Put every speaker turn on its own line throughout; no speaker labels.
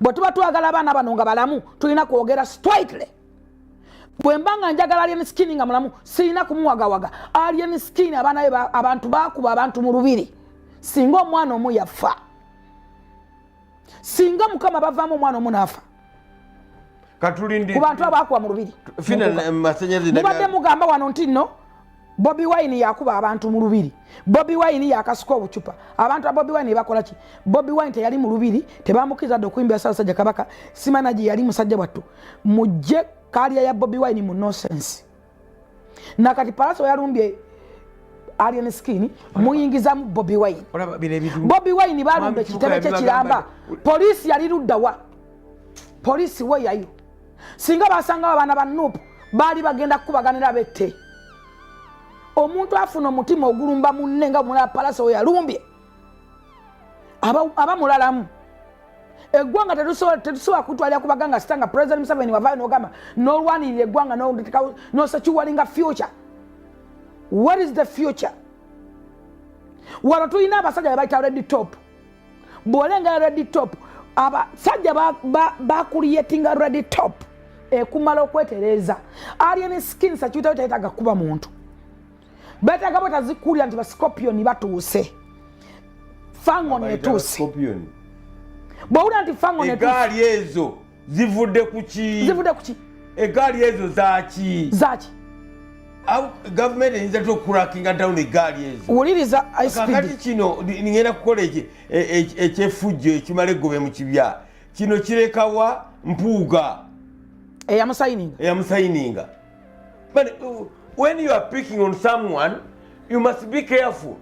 Bwe tuba twagala abaana bano nga balamu, tulina kwogera straightly. Bwe mba nga njagala Alien Skin nga mulamu, sirina kumuwagawaga. Alien Skin, abaana be, abantu bakuba abantu mu lubiri. Singa omwana omu yafa, singa Mukama bavaamu omwana omu naafa
Katulindi
ku bantu abakuba mu lubiri.
Fina masanyazi.
Mubadde mugamba wano nti nno Bobi Wine yakuba abantu mu lubiri, Bobi Wine yakasuka obucupa. Abantu ba Bobi Wine bakola ki? Bobi Wine teyali mu lubiri, tebamukkiriza dde okuyimbira Ssaabasajja Kabaka. Simana gye yali musajja bwattu. Mujje career ya Bobi Wine mu nonsense. Nakati Pallaso yalumbye Alien Skin, muyingizamu Bobi Wine.
Olaba bino ebintu.
Bobi Wine balumba ekitebe kye kiramba, poliisi yali luddawa? Poliisi weyayo. Singa basangawo abaana ba NUP, baali bagenda kukubaganira bette. Omuntu afuna omutima ogulumba munne nga mulala Pallaso we yalumbye, aba mulalamu. Eggwanga tetusobola kutwalira kubaganga sita nga President Museveni wavaayo nogamba nolwanirira eggwanga, nosecuringa future. What is the future? Wano tulina abasajja bebayita red top. Bw'olengera red top, abasajja bacreatinga red top ekumala okwetereeza. Alien Skin security teyetaaga kuba muntu, betaaga bwetazikulira nti bascorpion batuuse, fangon etuuse.
Scorpion.
Bw'owulira nti fangon etuuse.
Egaali ezo zivudde ku ki?
Zivudde ku ki?
Egaali ezo zaki?
Zaki?
Gavumenti eyinza ty okucrackinga down egaali ezo?
Wuliriza.
Kakati
Speed.
Kino ngenda kukola ekyefujjo ekimala eggobe mu kibya. Kino kirekawa Mpuuga?
Eyamusayininga.
Eyamusayininga. But when you are picking on someone, you must be careful.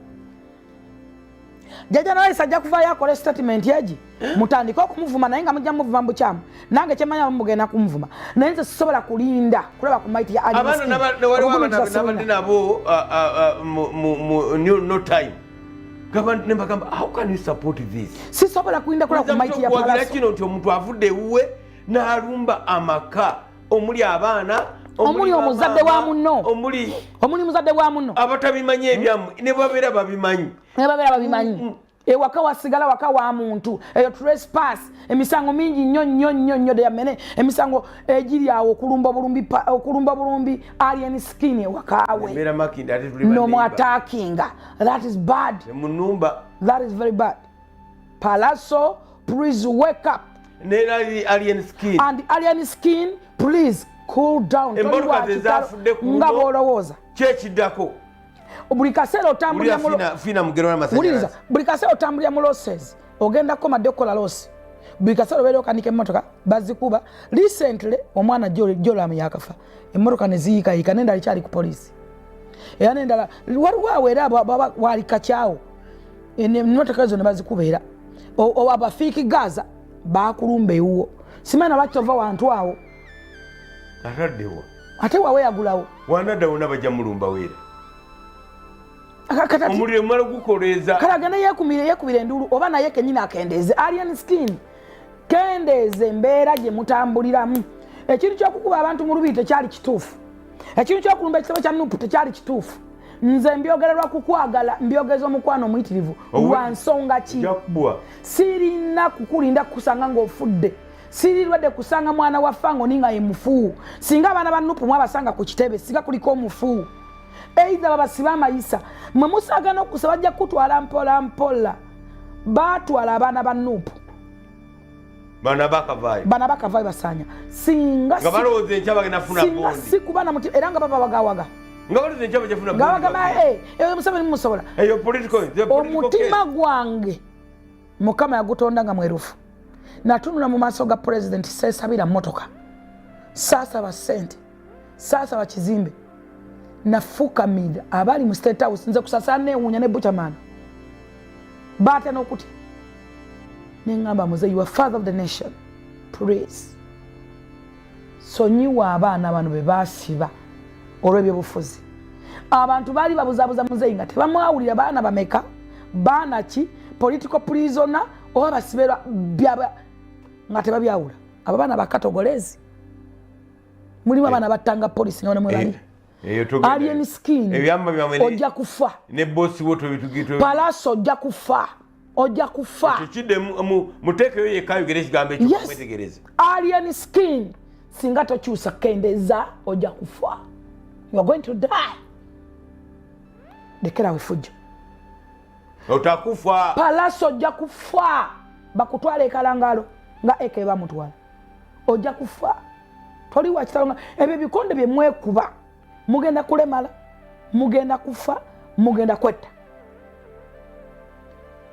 Jjajja Nawayisa ajja kuvaayo akole statement egi, mutandike okumuvuma, naye nga mujja muvuma mu bukyamu. Nange kyemanya, mugenda kumuvuma, naye nze sisobola kulinda kulaba ku maiti ya Alien
Abaana
Skin.
waliwo
Obugumiikiriza
abaana nabadde
sirina.
nabo mu no time. Gamba nembagamba, "How can you support this?"
Sisobola kulinda kulaba ku maiti ya
Okuwagira
Pallaso.
kino nti omuntu avudde ewuwe n'alumba amaka omuli abaana,
Omuli omuzadde wa
bamaama,
munno.
omuli
Omuli muzadde wa munno.
Abatabimanyi ebyammwe ne babeera babimanyi.
Ne babeera babimanyi, ewaka wasigala waka wa muntu. Eyo trespass, emisango mingi nnyo nnyo nnyo nnyo deyamene, emisango egiri awo okulumba obulumbi okulumba bulumbi Alien Skin ewakawe.
Embeera Makindi, ate tuli
Nomuattackinga, that is bad.
Munumba.
That is very bad. Pallaso, please wake up.
Ne Alien Skin.
And Alien Skin, please cool down. Toli
Emmotoka
wa
ze
kitalo
zafudde ku
nga
luno.
bw'olowooza.
Kyekiddako.
Buli kaseera otambulira mu
Fina mugero
wuliriza,
n'amasanyalaze.
Buli kaseera otambulira mu losses, ogenda kukomadde okukola loss. Buli kaseera obeera okanika emmotoka, bazikuba. Recently omwana Joram yakafa, emmotoka neziyiikayiika, nendala ekyali ku poliisi, era nendala waliwo awo era wali kakyawo, emmotoka ezo ne bazikuba. Era abafiiki Gaza bakulumba ewuwo, simanyi nalwaki tova wantu awo.
Ataddewa?
Ate wawe yagulawo.
Wanadda wonna bajja mulumba weera. Omuliro mumala gukoleeza.
Kale agende yekumire, yekubira enduulu, oba naye kenyini akendeeze. Alien Skin, kendeeza embeera gye mutambuliramu. Ekintu kyokukuba abantu mu lubiri tekyali kituufu. Ekintu kyokulumba ekitabo kya NUP tekyali kituufu. Nze mbyogererwa kukwagala, mbyogeza omukwano omuyitirivu. Lwa nsonga ki?
Ojja kubwa.
Sirina kukulinda kukusanga ng'ofudde. Sirirwadde kusanga mwana wa fango nga ye mufu. Singa abaana ba NUP mwabasanga ku kitebe, singa kuliko omufu, either babasibe amayisa. Mwe musaagana okusa, bajja kutwala mpola mpola. Batwala abaana ba NUP.
Bana bakavaayo.
Bana bakavaayo basanya singa
Nga balowooza enkya bagenda funa
singa
bondi.
Si kuba na mutima, era nga baba bagawaga.
Nga balowooza enkya bajja funa
nga
bondi.
bagamba
Bagenda.
"Eh, Museveni mumusobola."
Eyo the political
Omutima
case.
gwange Mukama yagutonda nga mwerufu. Natunula mu maaso ga Pulezidenti, seesabira mmotoka, saasaba ssente, saasaba kizimbe. Nafukamira abali mu State House. Nze kusasala neewuunya ne buchaman baatya n'okutya. Neŋŋamba, "Muze, you are father of the nation, please sonyiwa abaana bano be baasiba olw'ebyobufuzi." Abantu baali babuzaabuza muzeeyi nga tebamwawulira baana bameka, baana ki, political prisoner oba basiberwa byaba, nga tebabyawula. Abo baana bakatogolezi, mulimu abaana battanga polisi nga bano mwebali.
Eyo togenda.
Alien Skin,
Ebyamba byamwe
ojja kufa.
Ne bosi wo tobitugito.
Pallaso, ojja kufa. Ojja kufa.
Ekyo kidde muteekeyo yekka ayogere ekigambo ekyo.
Yes.
Mwetegereze.
Alien Skin, singa tokyusa, kendeeza, ojja kufa. You are going to die. Lekerawo efujjo.
Otakufa.
Pallaso, ojja kufa, bakutwala ekalangalo nga eke bamutwala. Ojja kufa, toli wakitalo. Nga ebyo ebikonde bye mwekuba, mugenda kulemala, mugenda kufa, mugenda kwetta.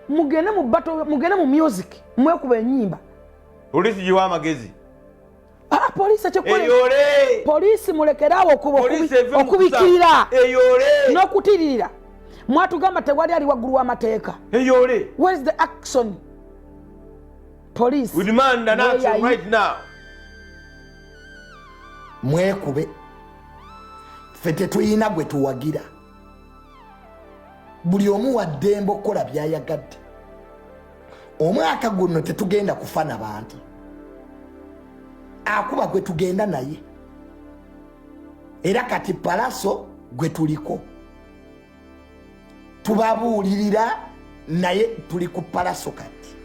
Mugende mu battle, mugende mu music, mwekuba enyimba.
Polisi giwa amagezi.
Ah, poliisi ekyokukola
eyole.
Poliisi mulekerawo
Poliisi eve mu
okubikirira
eyole
n'okutiririra. Mwatugamba tewali ali waggulu w'amateeka.
Eyole.
Where is the action, police?
We demand an
Where
action
are you?
right now.
Mwekube, ffe tetulina gwe tuwagira. Buli omu wa ddembe okukola by'ayagadde. Omwaka guno tetugenda kufa na bantu. Akuba gwe tugenda naye, era kati Pallaso gwe tuliko tubabuulirira, naye tuli ku Pallaso kati.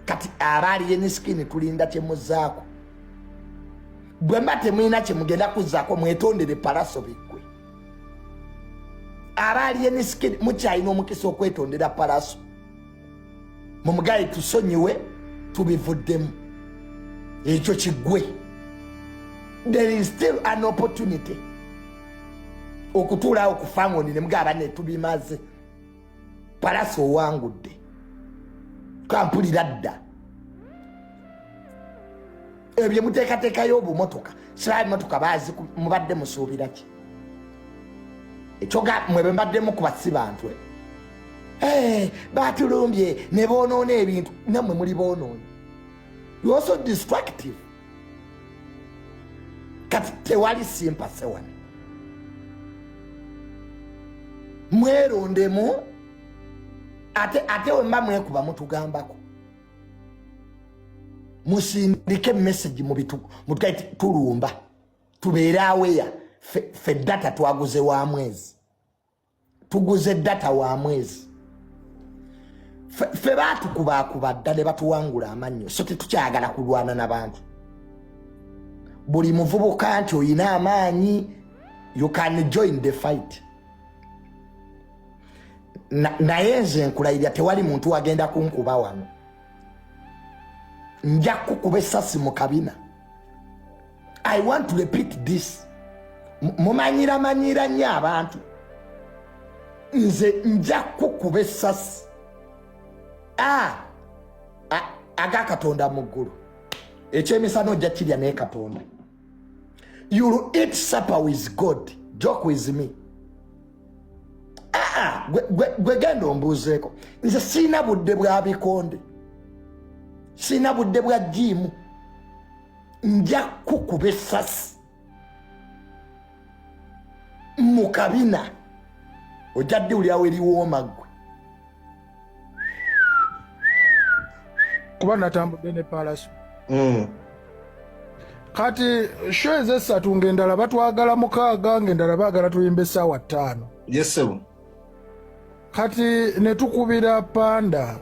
Kati aba Alien Skin, tulinda kyemuzaako. Bwe mba temulina kyemugenda kuzaako, mwetondere Pallaso biggwe. Aba Alien Skin, mukyalina omukisa okwetondera Pallaso, mumugaye tusonyiwe, tubivuddemu, ekyo kiggwe. There is still an opportunity okutuulaawo ku fangoni ne mugaba ne tubimaze. Pallaso owangudde, kampulira dda ebyo muteekateekayo obumotoka. Siraba emotoka bazi mubadde musuubira ki? Ekyoga mwe bwe mbaddemu kuba si bantu, eh, batulumbye ne boonoona ebintu. Nammwe muli boonoonyi. You also destructive. Kati tewali sympathy wano. Mwerondemu. Ate wemba mwekuba, mutugambako, musindike message mutugaye tulumba, tubeere aweya. Fe data twaguze wa mwezi, tuguze data wa mwezi. Fe baatukubakuba dda ne batuwangula amannyo, so tetukyagala kulwana n'abantu. Buli muvubuka nti oyina amaanyi, you can join the fight. Naye nze nkulayirira, tewali muntu agenda kunkuba wano. Nja kukuba essasi mu kabina. I want to repeat this. Mumanyira manyira nnyo abantu. Nze nja kukuba essasi aga Katonda mu ggulu. Ekyemisana ojja kirya naye Katonda. You'll eat supper with God. Joke with me. Aa, gwe genda ombuuzeeko. Nze siina budde bwa bikonde, siina budde bwa gym. Nja kukuba essasi mu kabina, ojja ddiwulirawo eriwooma ggwe.
Kuba natambudde ne Pallaso. Kati show ezessatu, ng'endala batwagala 6, ng'endala baagala tuyimba essaawa 5.
Yesebo.
Kati ne tukubira Panda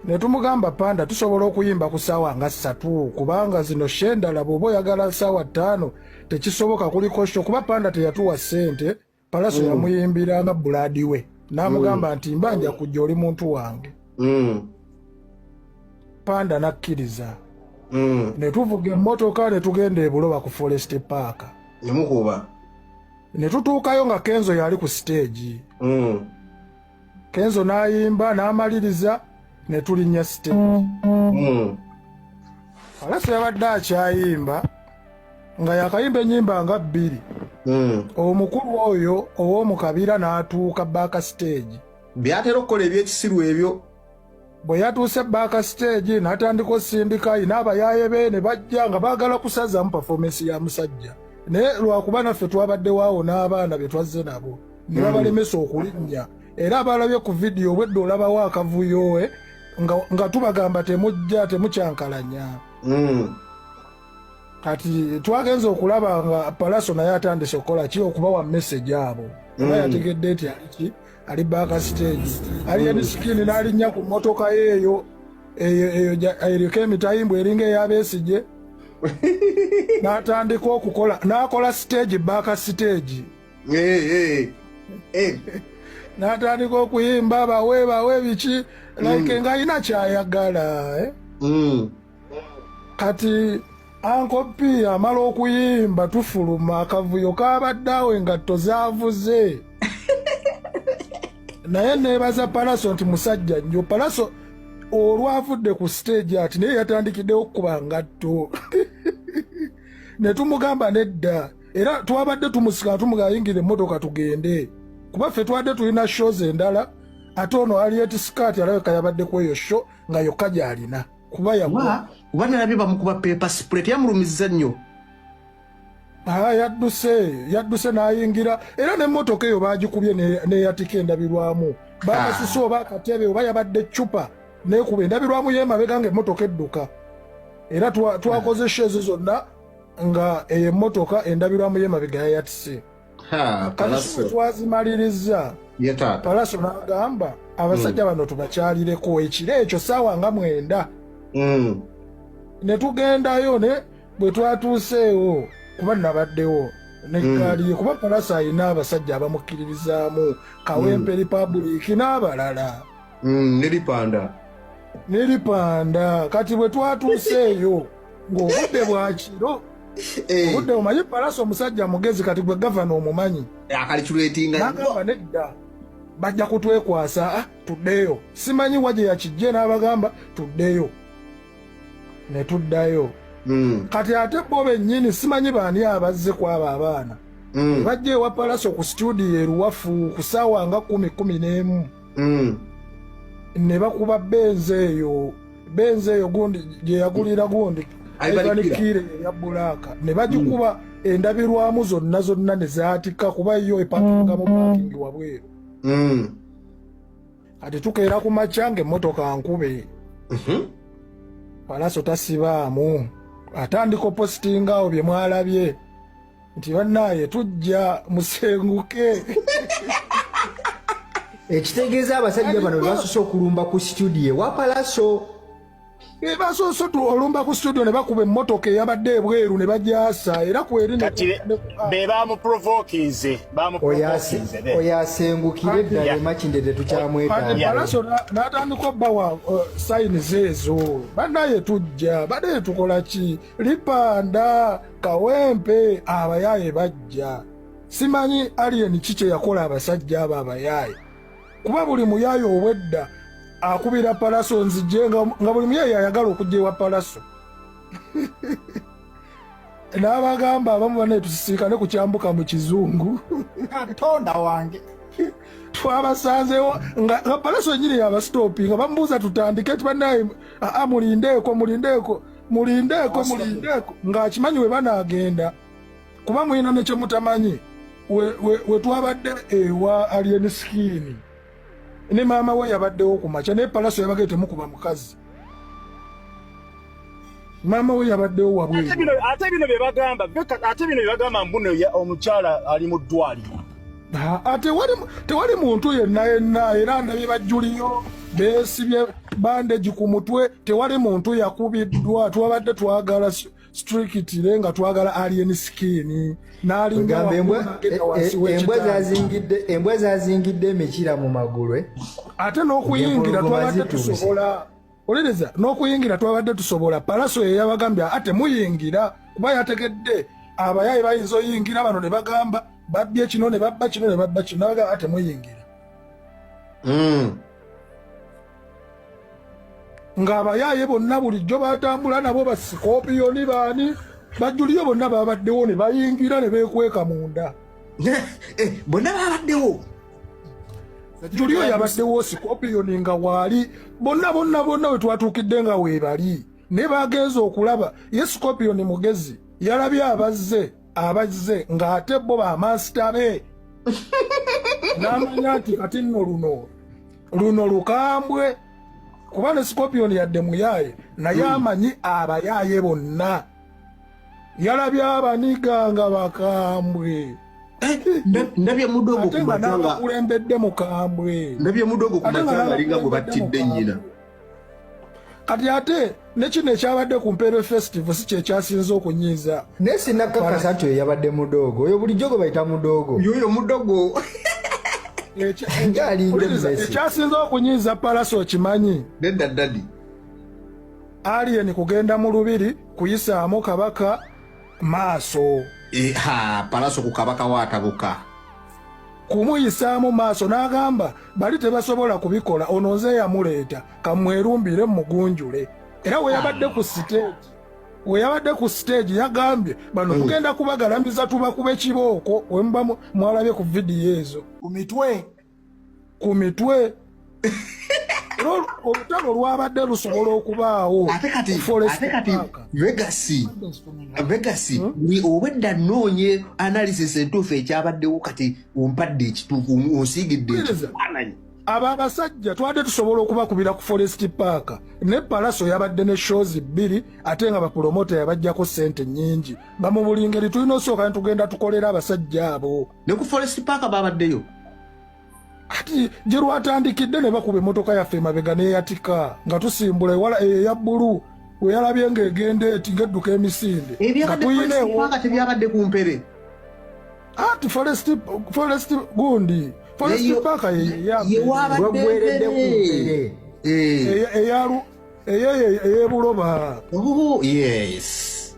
ne tumugamba, "Panda, tusobola okuyimba ku ssaawa nga 3, kubanga zino show endala bw'oba oyagala ssaawa 5 tekisoboka, kuliko show." Kuba Panda teyatuwa ssente, Pallaso yamuyimbira nga blood we, n'amugamba nti, "Mbanja kujja, oli muntu wange." Panda n'akkiriza. Ne tuvuga emmotoka ne tugenda e Buloba ku Forest Park.
Nemukuba.
Ne tutuukayo nga Kenzo yali ku stage. Kenzo n'ayimba n'amaliriza, ne tulinnya stage. Pallaso yabadde akyayimba, nga yakayimba ennyimba nga bbiri. Omukulu oyo ow'omu kabira n'atuuka back stage.
Byatera okukola ebyekisiru ebyo.
Bwe yatuuse back stage, n'atandika osindika n'abayaaye be ne bajja nga baagala kusazaamu performance ya musajja. Naye lwakuba naffe twabadde waawo n'abaana be twazze nabo, ne babalemesa okulinnya. Era abalabye ku vidiyo obwedde olabawo akavuyo, nga tubagamba temujja, temukyankalanya. Kati twagenza okulaba nga Pallaso naye atandise okukola ki? Okubawa message abo, kuba yategedde nti aliki Ali back stage, Alien Skin n'alinnya ku mmotoka ye eyo eyo eyo eriko emitayimbwa eringa ey'abeesige, n'atandika okukola, n'akola stage back stage.
Eh, eh, eh.
N'atandika okuyimba, bawe bawe biki, like ng'alina kyayagala, eh? Kati Uncle P amala okuyimba, tufuluma, akavuyo kabadde awo, engatto zaavuze. Naye neebaza Palaso nti musajja nnyo. Palaso olwavudde ku stage ati naye yatandikiddewo okukuba ngatto, ne tumugamba nedda. Era twabadde tumusika, tumugamba ayingira emmotoka tugende, kuba ffe twadde tulina shows endala. Ate ono Alien Skin alabika yabadde ku eyo show nga yokka gy'alina, kuba yagwa.
Oba nalabye bamukuba pepper spray, teyamulumizza nnyo.
Ah, yadduse, yadduse n'ayingira, era n'emmotoka eyo baagikubye n'eyatika endabirwamu. Bakasise oba akatebe oba yabadde eccupa n'ekuba endabirwamu y'emabega ng'emmotoka edduka. Era twakoze show ezo zonna nga eyo emmotoka endabirwamu y'emabega yayatise.
Ha,
Kati
Palaso.
Twazimaliriza.
Ye taata.
Palaso n'agamba abasajja bano tubakyalireko ekiro ekyo saawa nga 9. Ne tugendayo, ne bwe twatuuseewo, kuba nabaddewo neggaali ye, kuba Palaso alina abasajja abamukkiririzaamu, Kawempe Republic n'abalala.
Ne Lipanda.
Ne Lipanda. Kati bwe twatuuseeyo ng'obudde bwa kiro. Obudde, omanyi Palaso omusajja mugezi, kati gwe gavana omumanyi.
Akaliculetinga.
N'agamba nedda, bajja kutwekwasa, ah, tuddeyo. Simanyi wa gye yakijje, n'abagamba tuddeyo, ne tuddayo. Kati ate bo bennyini simanyi baani abazze kwabo abaana. Bajja ewa Palaso ku studio eruwafu ku ssaawa nga 10, 11. Ne bakuba Benz eyo, Benz eyo gundi gye yagulira gundi
Ivan
Ivan
Kira.
Kire eya black, ne bagikuba endabirwamu zonna zonna ne zaatika, kuba yo epakinga mu parking wabweru. Kati tukeera ku makya ng'emmotoka nkube. Palaso tasibaamu, atandika opositinga awo bye mwalabye nti bannaaye tujja musenguke.
Ekitegeeza abasajja bano be basoose okulumba ku studio ewa Palaso.
Basoose olumba ku studio, ne bakuba emmotoka eyabadde ebweru ne bagyasa, era kweri
Kati be bamuprovokinze, bamuprovokinze be.
Oyo asengukire ddala. Emakindye
Kati
tetukyamwetaaga.
Palaso n'atandika obbawa signs ezo, bannaye tujja, bannaye tukola ki, Lipanda, Kawempe, abayaaye bajja. Simanyi Alien ki kye yakola abasajja abo abayaaye, kuba buli muyaaye obwedda akubira Palaso nzije, nga buli muyaaye ayagala okujja ewa Palaso. N'abagamba abamu, bannaye tusisinkane ku kyambuka mu kizungu.
Katonda wange!
Twabasanzewo nga Palaso nyini yabasitopi, nga bamubuuza tutandike ti bannaye, aa, mulindeeko, mulindeeko, mulindeeko, mulindeeko, ng'akimanyi we banaagenda, kuba mulina ne kyemutamanyi. We twabadde ewa Alien Skin ne maama we yabaddewo ku makya, naye Palaso yabagee temukuba mukazi, maama we yabaddewo wabweru.
Ate bino bye bagamba, ate bino bye bagamba mbuno omukyala ali mu ddwaliro.
Tewali muntu yenna yenna, era ndabye bajjuliyo beesibye bandagi ku mutwe, tewali muntu yakubiddwa. Twabadde twagala strictly nga twagala Alien Skin n'alinga
Ogamba
waggulu n'agenda wansi w'ekitanda.
Embwa zazingidde emikira mu magulu, eh?
Ate n'okuyingira
Empologoma
twabadde
zituuse.
tusobola, oliriza, n'okuyingira twabadde tusobola. Palaso ye yabagambye ate muyingira, kuba yategedde abayayi bayinza oyingira bano ne bagamba babbye kino ne babba kino ne babba kino, nabagamba ate muyingira. Ng'abayaaye bonna bulijjo batambula nabo, basikopiyoni baani, bajjuliyo bonna babaddewo, ne bayingira ne beekweka munda.
Eh, bonna babaddewo.
Juliyo yabaddewo, Sikopiyoni nga waali, bonna bonna bonna we twatuukidde nga weebali. Ne bagenza okulaba ye Sikopiyoni mugezi, yalabye abazze abazze ng'ate bo bamansita be, n'amanya nti kati nno luno luno lukambwe, kuba ne Scorpion yadde muyaaye naye amanyi abayaaye bonna. Yalabye abaniga nga bakambwe.
Eh, ndabye mudogo
Ate nga n'abakulembedde mukambwe.
Ndabye mudogo ku
Ate nga
makya ng'alinga gwe
n'abakulembedde
battidde
mukambwe.
nnyina.
Kati ate ne kino ekyabadde ku Mpeerwe Festival si kyekyasinze okunyiiza.
Naye sinakakasa nti oyo yabadde mudoogo. Oyo bulijjo gwe bayita mudoogo.
Yoyo mudogo.
Ng'alinga
Wuliriza,
emmese.
ekyasinze okunyiiza Palaso okimanyi?
Nedda ddadi.
Alien kugenda mu lubiri kuyisaamu kabaka maaso.
E, ha, Palaso ku kabaka waatabuka.
Kumuyisaamu maaso n'agamba bali tebasobola kubikola, ono nze yamuleeta kamwerumbire mugunjule. Era we yabadde ku siteegi, we yabadde ku siteegi yagambye bano tugenda kubagalamiza tubakube kibooko. We muba mwalabye ku vidiyo ezo
ku mitwe,
ku mitwe. Era olutalo lwabadde lusobola okubaawo.
Ate kati
ku Forest
ate kati
Park.
Vegas, Vegas, obwedda nnoonye analysis entuufu ekyabaddewo, kati ompadde ekituufu, onsiigidde
Wuliriza.
ekifaananyi.
Abo abasajja twadde tusobola okubakubira ku Forest Park, ne Palaso yabadde ne shows 2, ate nga bapulomota yabajjako ssente nnyingi. Bamu buli ngeri tulina osooka ne tugenda tukolera abasajja abo.
Ne ku Forest Park babaddeyo.
Ati gye lwatandikidde ne bakuba emmotoka yaffe emabega n'eyatika nga tusimbula ewala eya bbulu, we yalabye ng'egenda eti ng'edduka emisinde nga
Ebyabadde
tuyina
Forest
ewo.
Park tebyabadde ku mpere.
Ati Forest gundi, Forest Park ye
Ye wabadde
Lwaggweredde ku
mpere.
mpere.
Eh.
Ey'ebuloba.
Oh, yes.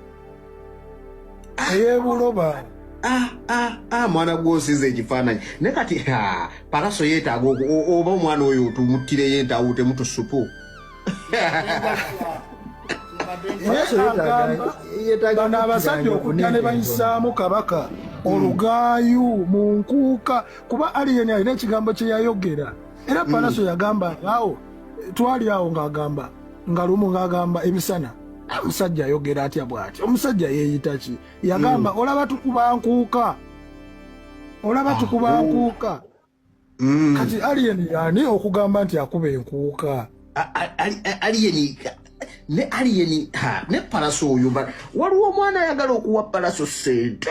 Ey'ebuloba.
Ah, ah, ah, mwana gw'osiza ekifaananyi. Naye kati ha, Palaso yeetaaga oba omwana oyo tumuttireyo entawo temutusupu.
Palaso
Agamba
yeetaaga
bano abasajja okujja ne bayisaamu kabaka olugaayu mu nkuuka, kuba Alien alina ekigambo kye yayogera. Era Palaso yagamba awo twali awo ng'agamba nga lumu ng'agamba emisana, omusajja ayogera atya bw'ati, omusajja yeeyita ki? Yagamba olaba tukuba nkuuka, olaba tukuba nkuuka. Kati Alien yani okugamba nti akuba enkuuka.
Alien ne Alien ha, ne Palaso oyo waliwo omwana ayagala okuwa Palaso ssente.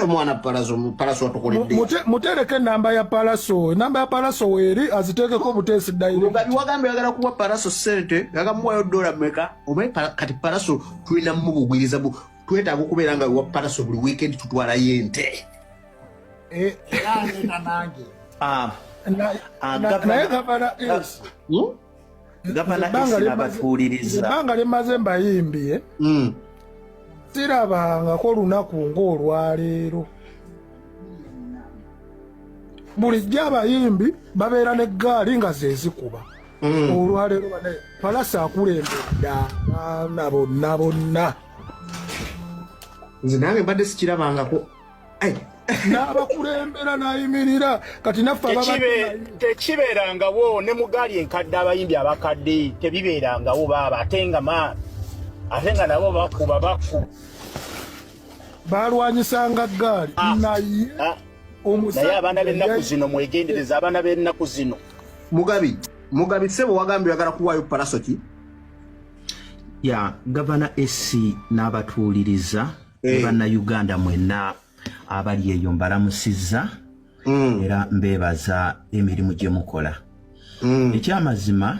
Omwana Palaso, Palaso atukoledde.
Mutereke enamba ya Palaso, enamba ya Palaso weeri, aziteekeko obuteesi direct.
Mugabi wagambye oyagala kuwa Palaso ssente, yagamuwayo dola meka omanyi? Kati Palaso tulina mubugwiriza, twetaaga okubeera nga wa Palaso buli weekend tutwalayo ente.
Era nina nange.
Naye gavana S
Gavana
Ebbanga
S
n'abatuuliriza. Ebbanga lyemaze mbayimbye, sirabangako olunaku ng'olwaleero. Bulijjo abayimbi babeera n'eggaali nga zezikuba. Olwaleero bane Palasa akulembedde abaana bonna bonna.
Nze nange mbadde sikirabangako. Ai,
N'abakulembera n'ayimirira. Kati naffe ababadde
Tekibeerangawo ne mu gaali enkadde, abayimbi abakadde tebibeerangawo baaba, ate nga ma ate nga nabo bakuba bakuba.
Balwanyisanga ggaali, naye
Ah,
omusajja
naye abaana b'ennaku zino mwegendereza, abaana b'ennaku zino.
Mugabi, Mugabi ssebo, wagambye oyagala kuwaayo Palaso ki?
Ya Gavana SC n'abatuuliriza
Eh.
ne bannayuganda mwenna abali eyo, mbalamusizza era mbeebaza emirimu gye mukola. Ekyamazima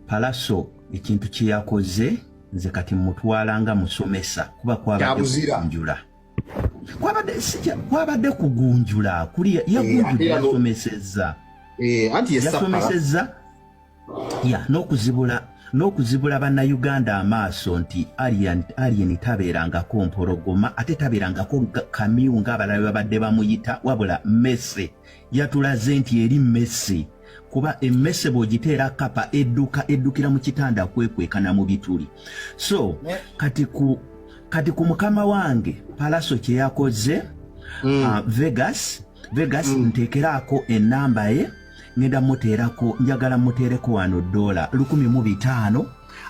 Palaso ekintu kye yakoze, nze kati mutwala nga musomesa, kuba kwabadde
Kyabuzira.
kugunjula, kwabadde kwabadde kugunjula kuli yagunjudde.
Ate era
Yasomesezza.
Eh, anti ye Sapala.
Yasomesezza ya n'okuzibula bannayuganda amaaso nti Alien tabeerangako mpologoma, ate tabeerangako kamyu ng'abalala babadde bamuyita, wabula mmese. Yatulaze nti eri mmese, kuba emmese bw'ogiteera kapa edduka, eddukira mu kitanda kwekwekana mu bituli. So kati ku mukama wange Palaso kye yakoze, Vegas, nteekeraako enamba ye, ngenda muteerako, njagala muteereko wano dola 1,005,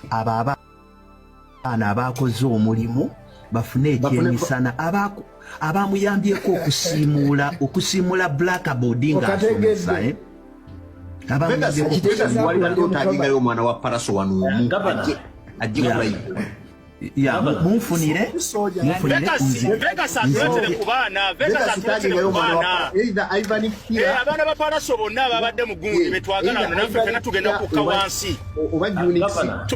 abo abaana abakoze omulimu bafune ekyemisana, abamuyambyeko okusiimuula blackboard ng'asomesa, eh?
Vegas,
Abamuyambyeko
Vegas, wali badde otaagingayo omwana wa Palaso wano omu
Gavana.
ajje kulayivu.
Ya, munfunire munfunire.
Vegas atuletere ku baana, Vegas atuletere ku baana. Eh, abaana ba Palaso bonna ababadde mu gundi betwagala wano, naffe fena tugenda kukka wansi.
Oba Unix, oba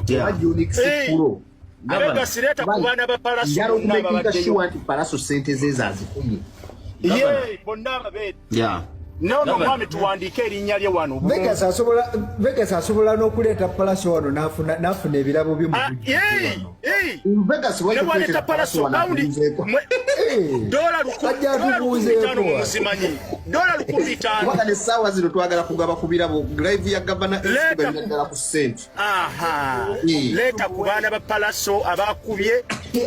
Unix Pro.
Vegas, leeta ku baana ba Palaso
njala
bonna
okumakinga
ababaddeyo.
sure nti Palaso sente ze zazifunye.
Ye, bonna ababeere. Nono omwami tuwandiike erinnya lye wano.
Vegas asobola, Vegas asobola n'okuleeta Palaso wano n'afuna ebirabo bye mu
Ah,
bujjuvu
yei,
wano.
yei.
Vegas
Ne bwaleeta Palaso paundi
Ajja
dola
atubuuzeeko
5,000
wano.
Mumuzimanyi $5,000.
Kubanga nesaawa zino twagala kugaba ku birabo, live ya Gavana
Leeta
ddala ku sente.
Aha, leeta ku baana ba Palaso abakubye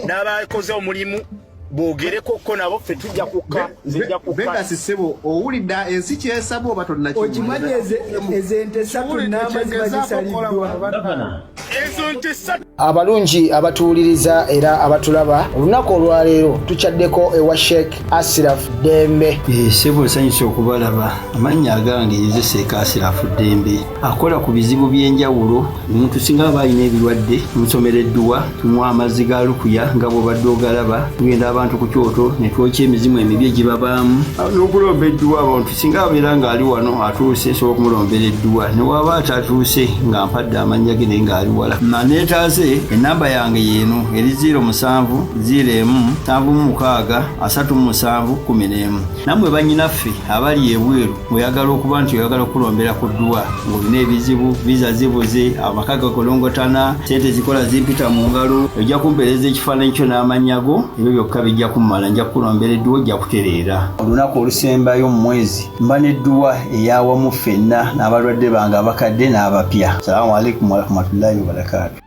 n'abakoze omulimu, boogerekoko nabo, ffe tujja kukka, nzijja kukka.
Vegas ssebo, owulidde ensi kyesaba oba
Okimanyi ezo ente ssatu n'amazima zisaliddwa.
Ezo nte ssatu.
Abalungi abatuwuliriza era abatulaba, olunaku olwaleero tukyaddeko ewa Sheikh Asiraf Dembe.
Ssebo, nsanyusa okubalaba. Amannya agange nze Seeka Asirafu Ddembe, akola ku bizibu by'enjawulo. Omuntu singa aba alina ebirwadde, tumusomera edduwa, tumuwa amazzi ga lukuya nga bw'obadde ogalaba. Tugenda abantu ku kyoto ne twokya emizimu emibi egibabaamu n'okulomba edduwa. Abantu singa abeera ng'ali wano atuuse, nsobola okumulombera edduwa, ne waba atatuuse nga mpadde amannya ge naye ng'ali wala naneetaase. Enamba yange yeeno eri 07 01 76 37 11. Nammwe bannyinaffe abali ebweru, oyagala okuba nti oyagala okulombera ku dduwa ng'olina ebizibu, visa zibuze, amaka gakolongotana, sente zikola zimpita mu ngalo, ojja kumpeereza ekifaananyi kyo n'amannya go, ebyo byokka bijja kummala, nja kukulombera edduwa, ojja kutereera. Olunaku olusembayo mu mwezi mba n'edduwa eyawamu ffenna n'abalwadde bange abakadde n'abapya. Salaamu alaikum warahmatullahi wabarakaatu.